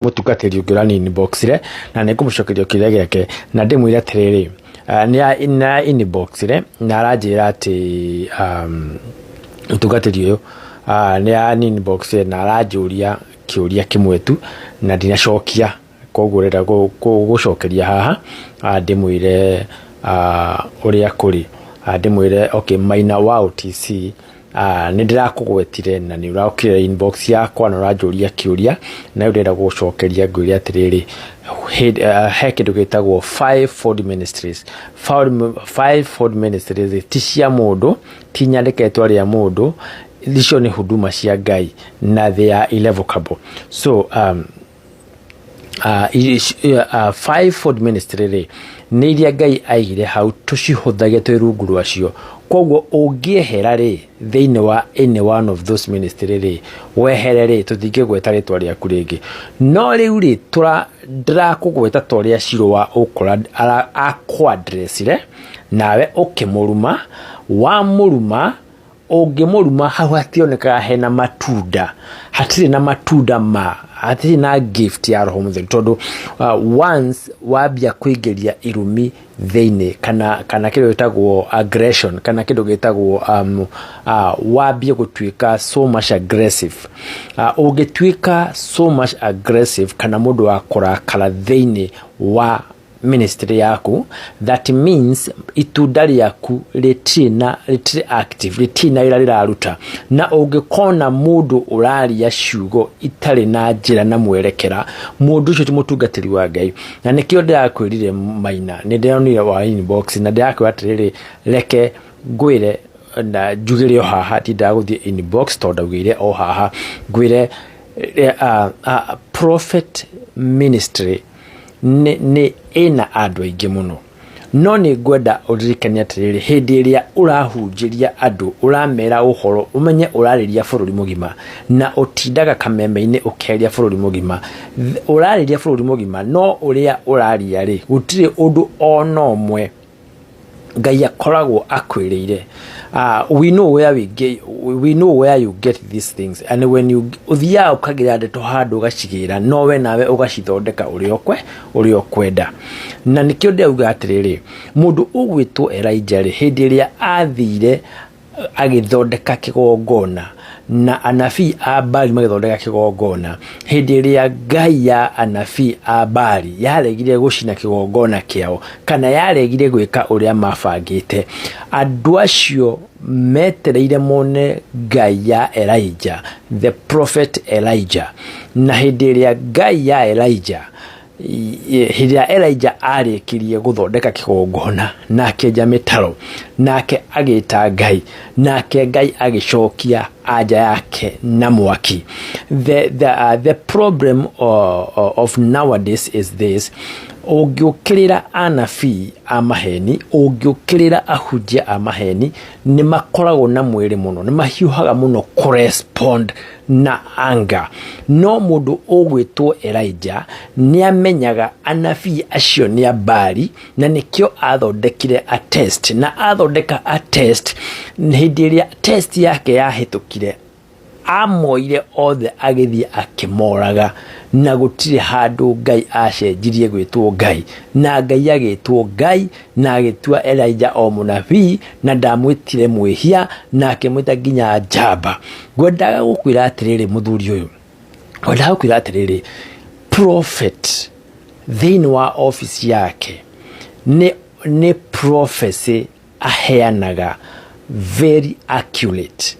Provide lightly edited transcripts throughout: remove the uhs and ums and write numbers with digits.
Mũtungatĩri ũngĩ ũrani inboxire na nĩ ngũmũcokeria kĩũria gĩake na ndĩmwĩre atĩrĩrĩ, nĩ inboxire na aranjĩra atĩ mũtungatĩri ũyũ nĩ ani inboxire na aranjũria kĩũria kĩmwe tu na ndinacokia, koguo ũrenda gũcokeria haha ndĩmwĩre ũrĩa kũrĩ, ndĩmwĩre okay, Maina wa OTC, nĩ ndĩrakũgwetire na nĩ ũrokire inbox yakwa na ũranjũria kĩũria, na rĩu ndĩrenda gũgũcokeria ngwĩre atĩrĩrĩ, he kĩndũ gĩtagwo fivefold ministries. Fivefold ministries ti cia mũndũ, ti nyandĩke rĩtwa rĩa mũndũ, icio nĩ huduma cia Ngai na they are irrevocable. So fivefold ministry rĩ, nĩ iria Ngai aigire hau tũcihũthage twĩ rungu rwacio. Koguo ũngĩehera rĩ thĩinĩ wa any one of those ministry rĩ, wehere rĩ, tũtingĩgweta rĩtwa rĩaku rĩngĩ. No rĩu rĩ, ndĩrakũgweta ta ũrĩa Shiro wa ũkora akũ-addressire, nawe ũkĩmũruma, wamũruma, ũngĩmũruma hau hationekaga hena matunda, hatirĩ na matunda ma, hatirĩ na gift ya Roho Mũtheru, tondũ once wambia kũingĩria irumi thĩinĩ kana kĩndũ gĩtagwo aggression, kana kĩndũ gĩtagwo wambie gũtuĩka so much aggressive, ũngĩtuĩka so much aggressive kana mũndũ wa kũrakara thĩinĩ wa ministry yaku, that means itunda rĩaku rĩtirĩ na, rĩtirĩ active, rĩtirĩ na wĩra rĩraruta. Na ũngĩkona mũndũ ũraria ciugo itarĩ na njĩra na mwerekera, mũndũ ũcio ti mũtungatĩri wa Ngai. Na nĩkĩo ndĩrakwĩrire Maina, nĩ ndĩronire wa inbox na ndĩrakwĩra atĩrĩrĩ, reke ngwĩre na njugĩre o haha, ndindaga gũthiĩ inbox tondũ ndaugĩire o haha ngwĩre prophet ministry nĩ ĩna andũ aingĩ mũno. No nĩ ngwenda ũririkane atĩrĩrĩ, hĩndĩ ĩrĩa ũrahunjĩria andũ, ũramera ũhoro, ũmenye ũrarĩria bũrũri mũgima, na ũtindaga kameme-inĩ ũkĩaria bũrũri mũgima, ũrarĩria bũrũri mũgima, no ũrĩa ũraria rĩ, gũtirĩ ũndũ ona ũmwe Ngai akoragwo akwĩrĩire. We know where we get, we know where you get these things, and when you ũthiaga ũkagĩra ndeto handũ ũgacigĩra, no we nawe ũgacithondeka ũrĩa ũkwe ũrĩa ũkwenda. Na nĩkĩo ndĩrauga atĩrĩrĩ, mũndũ ũgwĩtwo Elijah rĩ, hĩndĩ ĩrĩa athire agĩthondeka kĩgongona na anabii a Baali magĩthondeka kĩgongona, hĩndĩ ĩrĩa Ngai ya anabii a Baali yaregire gũcina kĩgongona kĩao kana yaregire gwĩka ũrĩa mabangĩte, andũ acio metereire mone Ngai ya Elijah, the prophet Elijah. Na hĩndĩ ĩrĩa Ngai ya Elijah, hĩndĩ ĩrĩa Elijah arĩkirie gũthondeka kĩgongona na akĩenja mĩtaro, nake agĩta Ngai, nake Ngai agĩcokia anja yake na mwaki. The problem of nowadays is this: ũngĩũkĩrĩra anabii a maheni, ũngĩũkĩrĩra ahunjia a maheni, nĩ makoragwo na mwĩrĩ mũno, nĩ mahiũhaga mũno kũrespond na anger. No mũndũ ũgwĩtwo Elijah nĩ amenyaga anabii acio nĩ a Baali, na nĩkĩo athondekire a test, na athondeka a test, hĩndĩ ĩrĩa test yake yahĩtũkire, amoire othe agĩthiĩ akĩmoraga, na gũtirĩ handũ Ngai acenjirie gwĩtwo Ngai, na Ngai agĩtwo Ngai na agĩtua Elijah o mũnabii, na ndamwĩtire mwĩhia na akĩmwĩta nginya njamba. Ngwendaga gũkwĩra atĩrĩrĩ, mũthuri ũyũ, ngwendaga gũkwĩra atĩrĩrĩ, prophet thĩinĩ wa office yake nĩ prophecy aheanaga very accurate.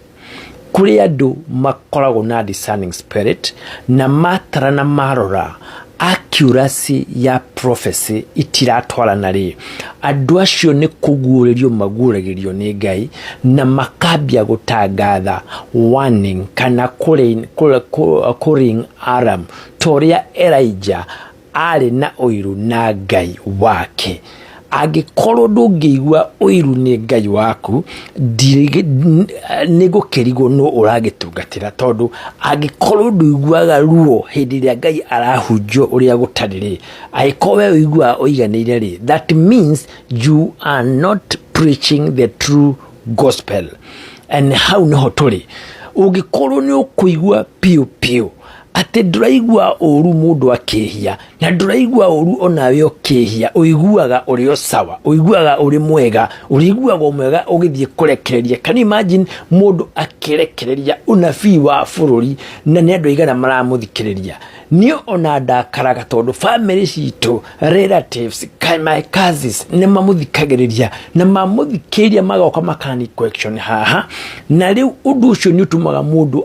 Kũrĩ andũ makoragwo na discerning spirit na matara na marora accuracy ya prophecy itiratwarana rĩ, andũ acio nĩ kũguũrĩrio maguũragĩrio nĩ Ngai na makambia gũtangatha warning kana kũring alarm, ta ũrĩa Elijah arĩ na ũiru na Ngai wake. Angĩkorwo ndũngĩigua ũiru nĩ Ngai waku, nĩ ngũkĩrigwo nũ ũragĩtungatĩra, tondũ angĩkorwo ndũiguaga ruo hĩndĩ ĩrĩa Ngai arahunjio ũrĩa gũtarĩ rĩ, angĩkorwo we ũiguaga ũiganĩire rĩ, that means you are not preaching the true gospel. And hau nĩho tũrĩ. Ũngĩkorwo nĩ ũkũigua piũ piũ Atĩ ndũraigua ũru mũndũ akĩhia, na ndũraigua ũru onawe ũkĩhia, ũiguaga ũrĩ o sawa, ũiguaga ũrĩ mwega, ũrĩiguaga o mwega ũgĩthiĩ kũrekereria. Can you imagine mũndũ akĩrekereria ũnabii wa bũrũri na nĩ andũ aigana maramũthikĩrĩria? Niĩ ona ndakaraga tondũ bamĩrĩ citũ, relatives, my cousins nĩ mamũthikagĩrĩria, na mamũthikĩrĩria magoka makani question haha, na rĩu ũndũ ũcio nĩ ũtũmaga mũndũ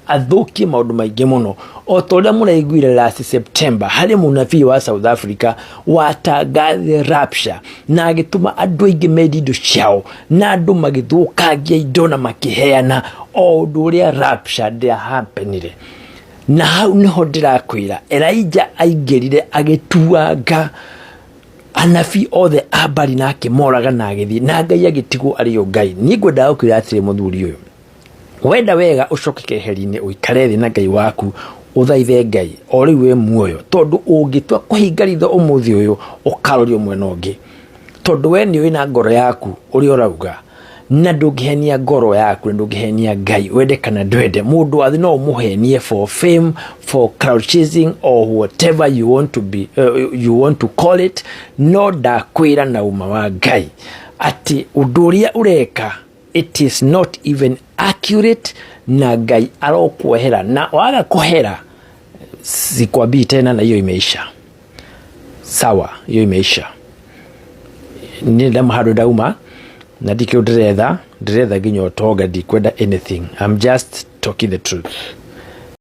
athũkie maũndũ maingĩ mũno. O ta ũrĩa mũraiguire last September harĩ mũnabii wa South Africa watangathire rapture na agĩtũma andũ aingĩ mendie indo ciao, na andũ magĩthũkangia indo na makĩheana, o ũndũ ũrĩa rapture ndĩahapenire. Na hau nĩho ndĩrakwĩra Elijah aingĩrire agĩtuanga anabii othe a Baali na akĩmoraga na agĩthiĩ, na Ngai agĩtigwo arĩ o Ngai. Niĩ ngwendaga gũkwĩra atĩrĩ, mũthuri ũyũ, wenda wega ũcoke keheri-inĩ, ũikare thĩ na Ngai waku, ũthaithe Ngai o rĩu wĩ muoyo, tondũ ũngĩtua kũhinga ritho ũmũthĩ ũyũ, ũkarorio mwena ũngĩ, tondũ we nĩ ũĩ na ngoro yaku ũrĩa ũrauga, na ndũngĩhenia ngoro yaku na ndũngĩhenia Ngai, wende kana ndwende. Mũndũ wa thĩ no ũmũhenie for fame, for crowd chasing or whatever you want to be, you want to call it, no ndakwĩra na uma wa Ngai atĩ ũndũ ũrĩa ũreka, it is not even accurate, na Ngai arokuohera, na waga kuhera sikwambii tena, na hiyo imeisha. Sawa, hiyo imeisha. Niĩ ndama handũ ndauma na ndikĩo ndĩretha, ndĩretha nginya ũtonga, ndikwenda anything. I'm just talking the truth.